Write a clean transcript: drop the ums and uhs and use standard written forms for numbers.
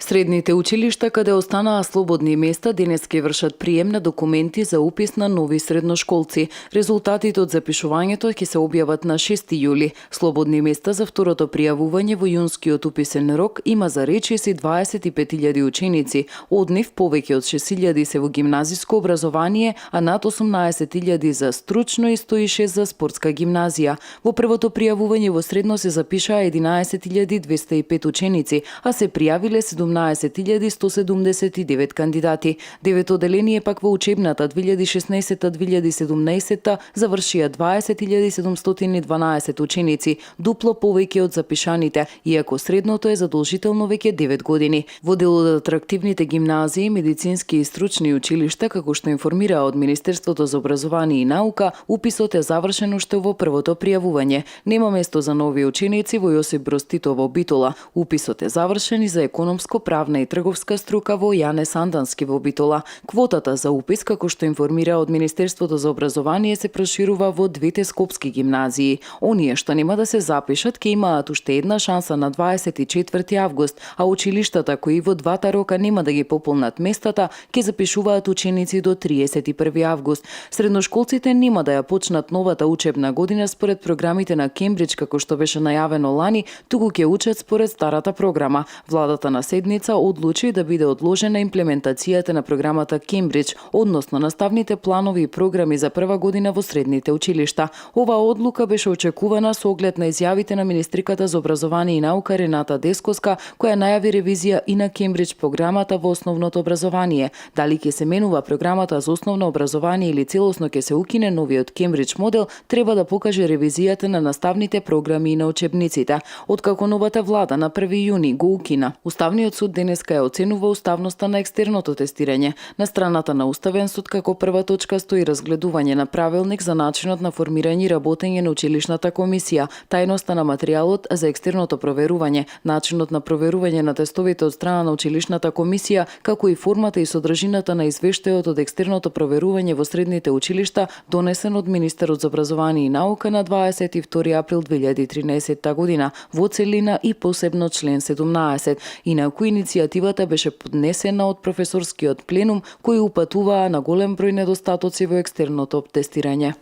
Средните училишта каде останаа слободни места денес ке вршат прием на документи за упис на нови средношколци. Резултатите од запишувањето ќе се објават на 6 јули. Слободни места за второто пријавување во јунскиот уписен рок има за речиси 25.000 ученици. Од нив повеќе од 6.000 се во гимназиско образование, а над 18.000 за стручно и 106 за спортска гимназија. Во првото пријавување во средно се запишаа 11.205 ученици, а се пријавиле 17.179 кандидати. Девето оделение пак во учебната 2016-2017 завршија 20.712 ученици, дупло повеќе од запишаните, иако средното е задолжително веќе 9 години. Во дел од атрактивните гимназии, медицински и стручни училишта, како што информира од Министерството за образование и наука, уписот е завршен уште во првото пријавување. Нема место за нови ученици во Јосип Броз Тито во Битола. Уписот е завршен и за економско, правна и трговска струка во Јане Сандански во Битола. Квотата за упис, како што информира од Министерството за образование, се проширува во двете скопски гимназии. Оние што нема да се запишат ќе имаат уште една шанса на 24 август, а училиштата кои во двата рока нема да ги пополнат местата, ќе запишуваат ученици до 31 август. Средношколците нема да ја почнат новата учебна година според програмите на Кембридж, како што беше најавено лани, туку ќе учат според старата програма. Владата на седница одлучи да биде одложена имплементацијата на програмата Кембридж, односно наставните планови и програми за прва година во средните училишта. Оваа одлука беше очекувана со оглед на изјавите на министриката за образование и наука Рената Дескоска, која најави ревизија и на Кембридж програмата во основното образование. Дали ќе се менува програмата за основно образование или целосно ќе се укине новиот Кембридж модел, треба да покаже ревизијата на наставните програми и на учебниците. Откако новата влада на 1 јуни го укина, Уставниот суд денеска ја оценува уставноста на екстерното тестирање. На страната на Уставен суд како прва точка стои разгледување на правилник за начинот на формирање и работење на училишната комисија, тајноста на материјалот за екстерното проверување, начинот на проверување на тестовите од страна на училишната комисија, како и формата и содржината на извештајот од екстерното проверување во средните училишта, донесен од министерот за образование и наука на 22 април 2013 година, во целина и посебно член 17. Инаку иницијативата беше поднесена од професорскиот пленум, кои упатуваа на голем број недостатоци во екстерното тестирање.